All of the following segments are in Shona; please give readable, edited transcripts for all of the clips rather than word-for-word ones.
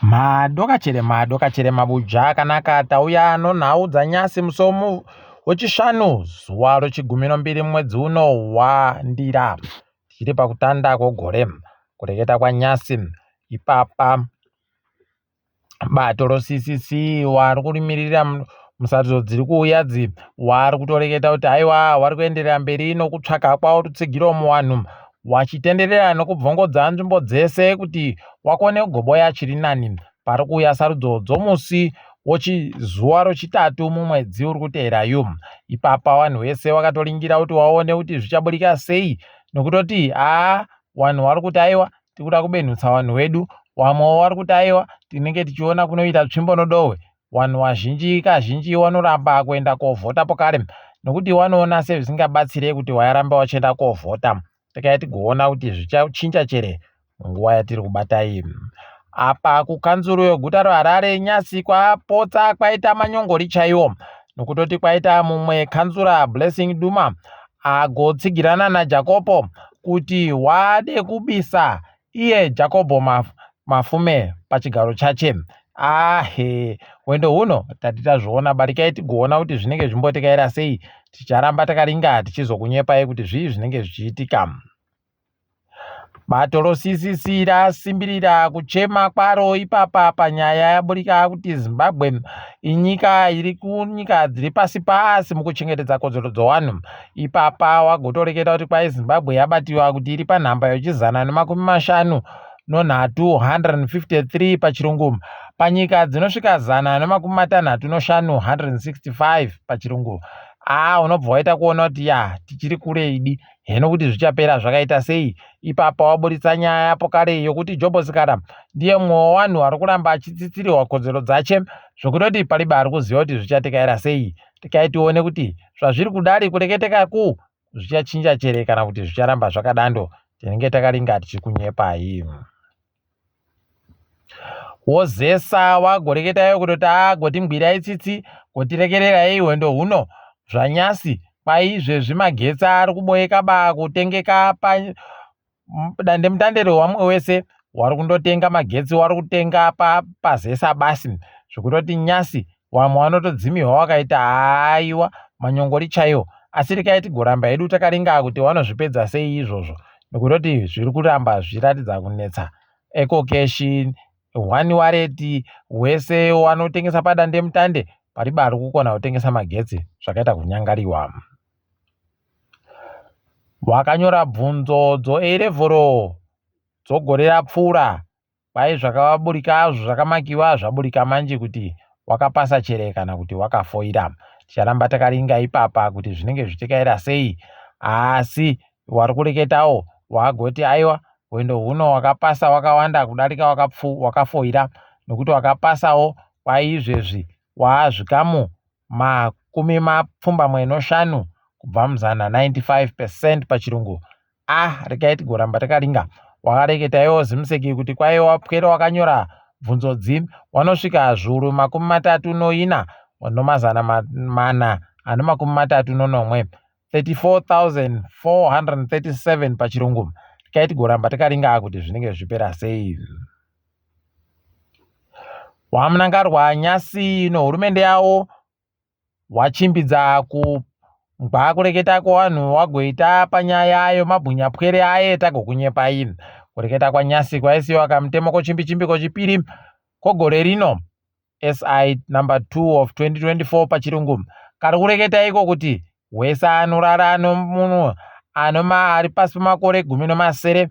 Madokachere madokachere mabuja akanaka tauya nonhau dzanyasi musi wechishanu zuva rechigumi nombiri mwedzi uno waNdira tichiri pakutanda kwegore kureketa kwanyasi ipapa bato roCCC wari kurimiririra musarudzo dziri kuuya dzi wari kutoreketa kuti haiwa wari kuenderera mberi nokutsvaka kwavo rutsigiro muvanhu wachitenderera nokubvongodza nzvimbo dzese kuti wakone kugoboya chiri nani pari kuuya sarudzo dzomusi wochizuva rochitatu mumwedzi uri kuteera yu ipapa vanhu vese wakatoringira kuti waone kuti zvichaburika sei nokutoti haa vanhu vari kuti aiwa tikuda kubenhutsa vanhu vedu vamwewo vari kuti aiwa tinenge tichiona kunoita tsvimbo nodohwe vanhu vazhinji kazhinji vanoramba kuenda kovhota pokare nokuti vanoona sezvisingabatsire kuti vairamba vachienda kovhota rekai tigoona kuti zvichachinja chere munguva yatiri kubata iyi apa kukanzuru yeguta reharare nyasi kwapotsa kwaita manyongori chaiwo nokutoti kwaita mumwe kanzura blessing duma agotsigirana najakopo kuti wade kubisa iye Jakobho Mafume pachigaro chache. Ahe, hwendo huno tati tazviona, barikai tigoona kuti zvinenge zvimbotekaira sei. Ticharamba takaringa tichizokunyepai kuti zvii zvinenge zvichiitika. Bato roCCC rasimbirira kuchema kwaro ipapa panyaya yaburika kuti Zimbabwe inyika iri kunyika dziri pasi pasi mukuchengetedza kodzero dzevanhu. Ipapa wagotoreketa kuti kwai Zimbabwe yabatiwa kuti iri panhamba yechizana nemakumi mashanu nonhatu 153 pachirungu panyika dzinosvika zana nemakumi matanhatu noshanu 165 pachirungu. Aa unobva waita kuona kuti ya tichiri kure idi heno kuti zvichapera zvakaita sei ipapa waburitsa nyaya yapo kare yokuti Jobho Sikhala ndiye mumwe wevanhu ari kuramba achitsitsirirwa kodzero dzache zvokutoti palibe ari kuziva kuti zvichatekaira sei Tikai tione kuti zvazviri kudari kureketeka ku zvichachinja chere kana kuti zvicharamba zvakadando. Tinenge takaringa tichikunyepai. Wozesa wagoreketayo kutoti agotingwirai tsitsi gotirekererai hwendo huno zvanyasi kwaizvezvi magetsi ari kuboeka ba kutengeka pa dandemutande rewamwe wese wari kundotenga magetsi wari kutenga pazesa basi zvekutoti nyasi wamwe wanotodzimiwa wakaita haiwa manyongori chaiwo asi rekai tigoramba hedu takaringa kuti wanozvipedza sei izvozvo nekutoti zviri kuramba zvichiratidza kunetsa ecocash one wallet wese wanotengesa padandemutande pariba ari kukona kutengesa magetsi zvakaita kunyangariwa Wakanyora bvunzo dzoA-Level dzogore rapfuura kwai zvakaburika azvo zvakamakiwa zvaburika manje kuti wakapasa chere kana kuti wakafoira. Ticharamba takaringa ipapa kuti zvinenge zvichitekaira sei asi wari kureketawo wagoti aiwa hwendo huno wakapasa wakawanda kudarika wakafoira nokuti wakapasawo kwaizvezvi waazvikamu makumi mapfumbamwe noshanu kubva muzana 95 percent pachirungu ah regai tigoramba takaringa wakareketa iwo zimuseki kuti kwaive wapwere wakanyora bvunzo dzi wanosvika zviuru makumi matatu noina nomazana mana ane makumi matatu nonomwe 34437 pachirungu regai tigoramba takaringa kuti zvinenge zvichipera sei WaMnangarwa nyasi nehurumende yawo wachimbidza kugwa kureketa kwevanhu wagoita panyaya yemabhunyapwere aye tagokunyepai. Kureketa kwaNyasi kwaisiwa kamutemo kochimbichimbi kochipiri kogore rino SI number 2 of 2024 pachirungu kari kureketa iko kuti wese anorara nomunhu anoma ari pasi pemakore gumi nomasere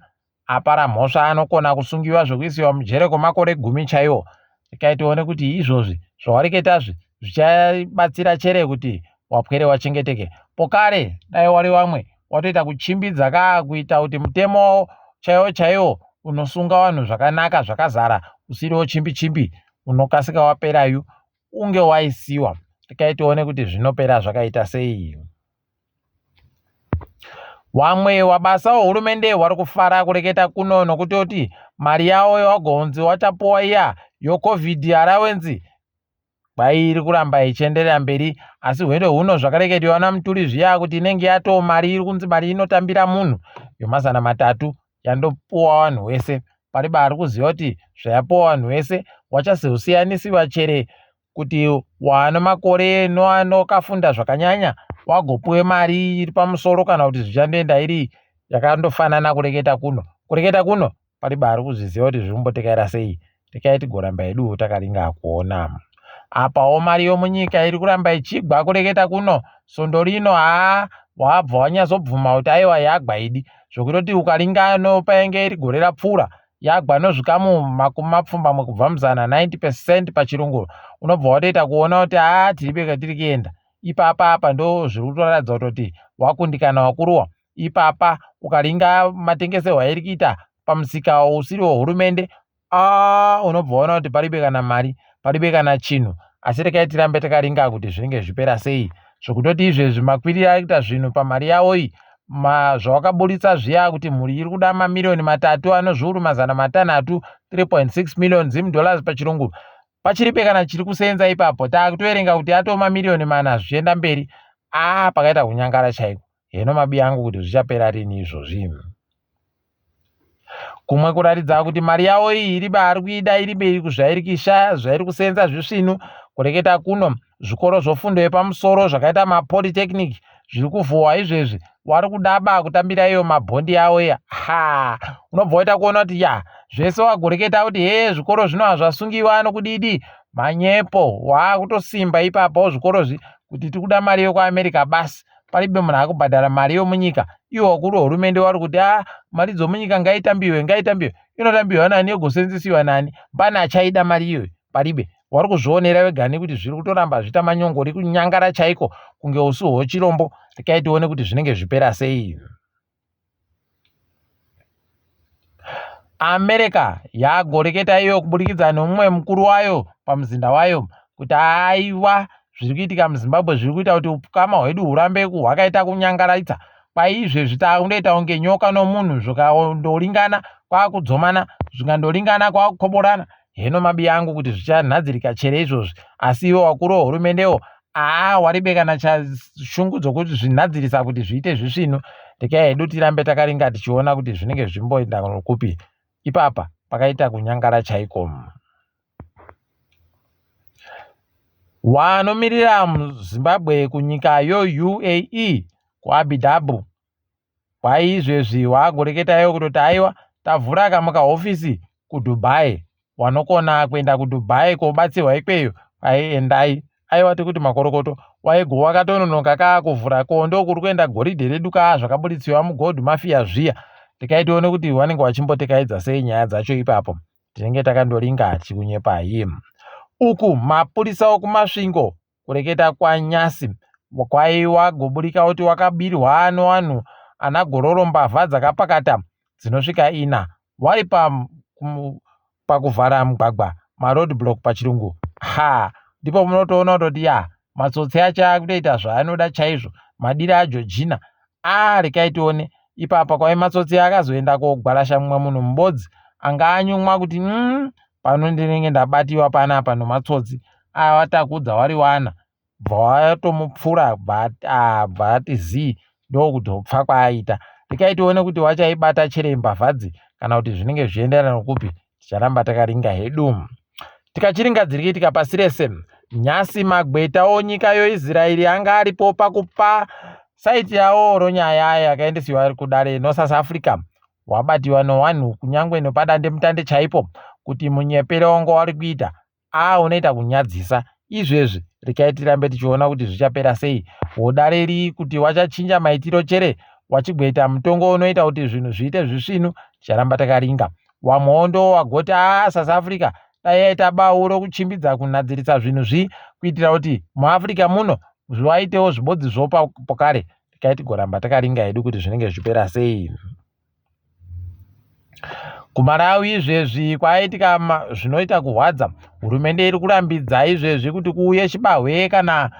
apara mhosva anokona kusungiwa zvekuisiwa mujere kwemakore gumi chaiwo. Rekai tione kuti izvozvi zvawareketazvi zvichabatsira chere kuti wapwere wachengeteke. Pokare dai wari wamwe watoita kuchimbidza ka kuita kuti mutemo chaiwo chaiwo unosunga vanhu zvakanaka zvakazara usiriwo chimbi chimbi unokasika waperayu unge waisiwa. Rekai tione kuti zvinopera zvakaita sei. Wamwe wabasa wehurumende wari kufara kureketa kuno nokutoti mari yawo yawagonzi wachapuwa iya yoCovid allowance kwai iri kuramba ichienderera mberi asi hwendo huno zvakareketwa naMutuli zviya kuti inenge yatoo mari iri kunzi mari inotambira munhu yemazana matatu yandopuwa vanhu wese pariba ari kuziva kuti zvayapuwa vanhu wese Wachazosiyanisiwa chere kuti waano makore noanokafunda zvakanyanya wagopuwe mari iri pamusoro kana kuti zvichandoenda iri yakandofanana kureketa kuno. Kureketa kuno paribe ari kuzviziva kuti zviri kumbotekaira sei. Rekai tigoramba hedu takaringa kuona. Apawo mari yomunyika iri kuramba ichigwa kureketa kuno svondo rino haa wabva wanyatsobvuma kuti aiwa yagwa idi zvekutoti ukaringa nopainge iri gore rapfuura yagwa nozvikamu 80 kubva muzana 90 percent pachirungu unobva watoita kuona kuti haa tiribe kwatiri kuenda ipapa apa ndo zviri kutoratidza kutoti wakundikana wakuruwa ipapa ukaringa matengeserwo airi kuita pamusika usiri wehurumende aa unobva waona kuti paribe kana mari paribe kana chinhu asi rekai tirambe takaringa kuti zvinenge zvipera sei zvekutoti izvezvi makwiriro ari kuita zvinhu pamari yavo iyi zvawakaburitsa zviya kuti mhuri iri kuda mamiriyoni 3 ano zviuru 600 3.6 million zim dollars pachirungu pachiripe kana chiri kusenza ipapo taakutoverenga kuti atoo mamiriyoni 4 zvichienda mberi aa pakaita kunyangara chaiko heno mabi angu kuti zvichapera rini izvozvi. Kumwe kuratidza kuti mari yavo iyi iri baari kuida iri mberi zvairi kushaya zvairi kusenza zvisvinu kureketa kuno zvikoro zvofundo yepamusoro zvakaita mapolytechnic zviri kuvhuwa izvezvi wari kudaba kutambira iyo mabhondi yavo iya ha unobva waita kuona kuti ya zvese wagoreketa kuti hee zvikoro zvino hazvasungiwa nokudidi manyepo waakutosimba ipapo zvikoro zvi kuti tikuda mari yekuamerica basi paribe munhu akubhadhara mari yomunyika iwo wakuru hurumende wari kuti a mari dzomunyika ngaitambiwe ngaitambiwe inotambiwa nani yogosenzesiwa nani pane achaida mari iyoyo paribe wari kuzvionera wega nekuti zviri kutoramba zviita manyongori kunyangara chaiko kunge usi hwochirombo rekai tione kuti zvinenge zvipera sei. America yagoreketa iyo kuburikidza nemumwe mukuru wayo pamuzinda wayo kuti aiwa zviri kuitika muZimbabwe zviri kuita kuti ukama hwedu hurambe hwakaita kunyangaraidza kwaizvezvi takundoita kunge nyoka nomunhu zvikandoringana kwakudzomana zvikandolingana kwakukoborana heno mabi angu kuti zvichanhadzirika chere izvozvi asi ivo vakuru vehurumendewo aa waribe kana shungu dzokuti zvinhadzirisa kuti zviite zvisvinu rekai hedu tirambe takaringa tichiona kuti zvinenge zvimboenda kupi ipapa pakaita kunyangara chaiko. Wanomirira Zimbabwe kunyika yoUAE kuAbu Dhabi Kwai izvezvi waakureketa iwe kutoti aiwa tavhura kamwe kahofisi kuDubai wanokona kuenda kuDubai kobatsirwa ikweyo kwai endai aiwa tikuti makorokoto waigo wakatononoka kaa kuvhura ko ndokuri kuenda goridhe redu kaa zvakaburitsiwa mugold mafia zviya tikai tione kuti wanenge wachimbotekaidza sei nyaya dzacho ipapo tinenge takandoringa tichikunyepai uku mapurisa okumasvingo Kureketa kwaNyasi kwaiwa goburika oti wakabirwa nowanhu ana gororo mbavha dzakapakata dzinosvika ina wari pakuvhara mugwagwa maroad block pachirungu ha ndipo munotoona kutoti ya matsotsi acho akutoita zvaanoda chaizvo madire aJojina a rekai tione ipapa kwai matsotsi akazoenda kogwarasha mumwe munhu mubodzi anga anyumwa kuti pano ndinenge ndabatiwa panapa nomatsotsi awatakudza wari wana bva watomupfura bva ati zii ndokutopfa kwaaita rekai tione kuti wachaibata chere mbavhadzi kana kuti zvinenge zvichienderana nokupi ticharamba takaringa hedu tikachiringa dziri kuitika pasi rese nyasi magweta onyika yoisraeri anga aripo pakupa saiti yawo ronyaya yakaendesiwa kudare nosouth africa wabatiwa nowanhu kunyangwe nopadandemutande chaipo kuti munyepere wanga wari kuita aa unoita kunyadzisa izvezvi rekai tirambe tichiona kuti zvichapera sei wodareri kuti wachachinja maitiro chere wachigoita mutongo unoita kuti zvinhu zviite zvisvinu ticharamba takaringa wamwewo ndo wagoti aa south africa dai yaita bawu rokuchimbidza kunhadzirisa zvinhu zvi kuitira kuti muafrica muno zviwaitewo zvibodzi zvopa pokare rekai tigoramba takaringa hedu kuti zvinenge zvichipera sei KuMalawi izvezvi kwaitika zvinoita kurwadza. Hurumende iri kurambidza izvezvi kuti kuuye chibahwe kana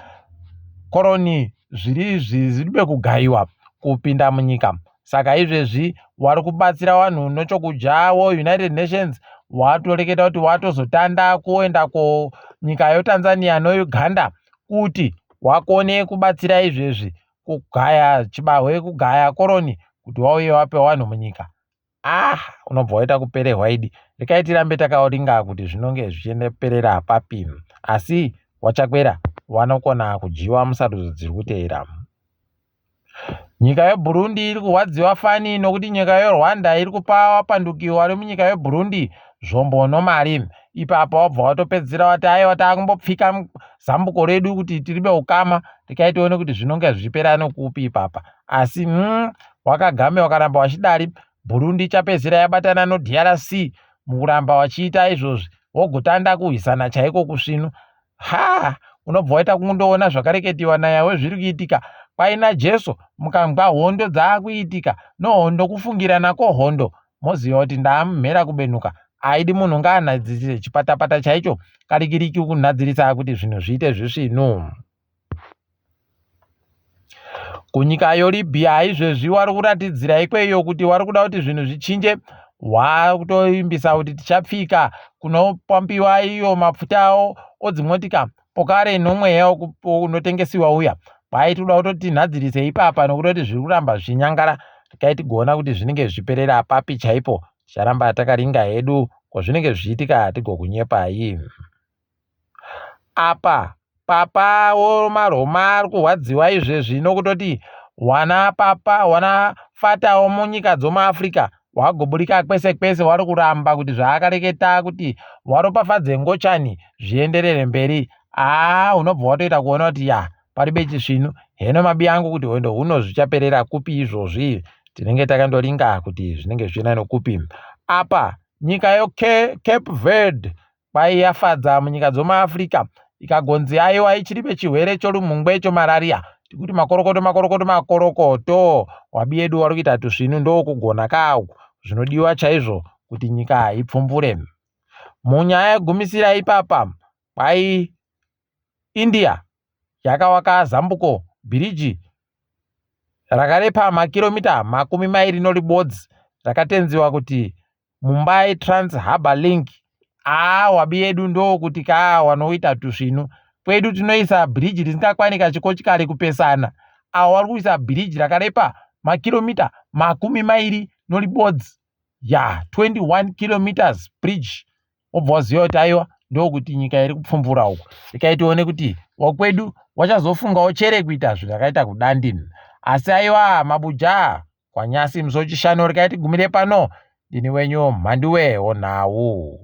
koroni zviri zvibe kugayiwa kupinda munyika. Saka izvezvi wari kubatsira vanhu nechokudya United Nations watoreketa kuti watozotanda kuenda kunyika yoTanzania noUganda kuti wakone kubatsira izvezvi kugaya chibahwe kugaya koroni kuti wauye wape wanhu munyika. Ah, unobva waita kuperehwa idi. Rekai tirambe takaoringa kuti zvinonge zvichiendeperera papi. Asi waChakwera wanokona kudyiwa musarudzo dziri kuteera. Nyika yeBurundi iri kurwadziwa fani nokuti nyika yeRwanda iri kupa vapanduki vari munyika yeBurundi zvombo nomari. Ipapa wabva watopedzisira wati aiwa taakumbopfika zambuko redu kuti tiribe ukama tikai tione kuti zvinonge zvichipera nokupi ipapa. Asi wakagame wakaramba wachidari Burundi ichapedzisira yabatana noDRC mukuramba wachiita izvozvi wogotanda kurwisana chaiko kusvinu. Ha unobva waita kundoona zvakareketiwa naYahweh zviri kuitika kwaina Jesu mukangwa hondo dzaakuitika nohondo kufungirana kwohondo moziva kuti ndaamhera kubenuka aidi munhu ngaanhadzirise chipatapata chaicho karikiriki kunhadzirisa kuti zvinhu zviite zvisvinu. Kunyika yoLibya izvezvi wari kuratidzira ikweyo kuti wari kuda kuti zvinhu zvichinje wakutovimbisa kuti tichapfika kunopambiwa iyo mafuta awo odzimotika pokare nomweya unotengesiwa uya kwai tikuda kutoti nhadzirise ipapa nokutoti zviri kuramba zvichinyangara tikai tigoona kuti zvinenge zvichiperera papi chaipo ticharamba takaringa hedu kwazvinenge zvichiitika tigokunyepai. Apa papa womaRoma ari kurwadziwa izvezvi nokutoti wana papa wana fata womunyika dzomuAfrica wagoburika kwese kwese wari kuramba kuti zvaakareketa kuti waropafadze ngochani zvienderere mberi aa unobva watoita kuona kuti ya paribe chisvinu heno mabi angu kuti hwendo huno zvichaperera kupi izvozvi tinenge takandoringa kuti zvinenge zvichienda nokupi apa nyika yoCape Verde Kwai yafadza munyika dzomuAfrica ikagonzi aiwa ichiribe chihwere chorumhungwe chomararia tikuti makorokoto makorokoto makorokoto wabi yedu wari kuita tusvinu ndokugona kaa uku zvinodiwa chaizvo kuti nyika ipfumbure munyaya yegumisira ipapa kwai India yakawaka zambuko bhiriji rakarepa makiromita 21 rakatenziwa kuti Mumbai Trans Harbour Link. Haa wabi yedu ndokuti kaa wanoita tusvinu. Kwedu tinoisa bhiriji risingakwane kachikochikari kupesana. Awa wari kuisa bhiriji rakarepa makiromita 21. Ya 21 kilometers bridge. Wobva waziva kuti aiwa ndokuti nyika iri kupfumbura uku. Rekai tione kuti wakwedu wachazofungawo chere kuita zvakaita kudandini. Asi aiwa mabuja Kwanyasi musi weChishanu regai tigumire pano. Ndini wenyu Mhanduwe Honhau.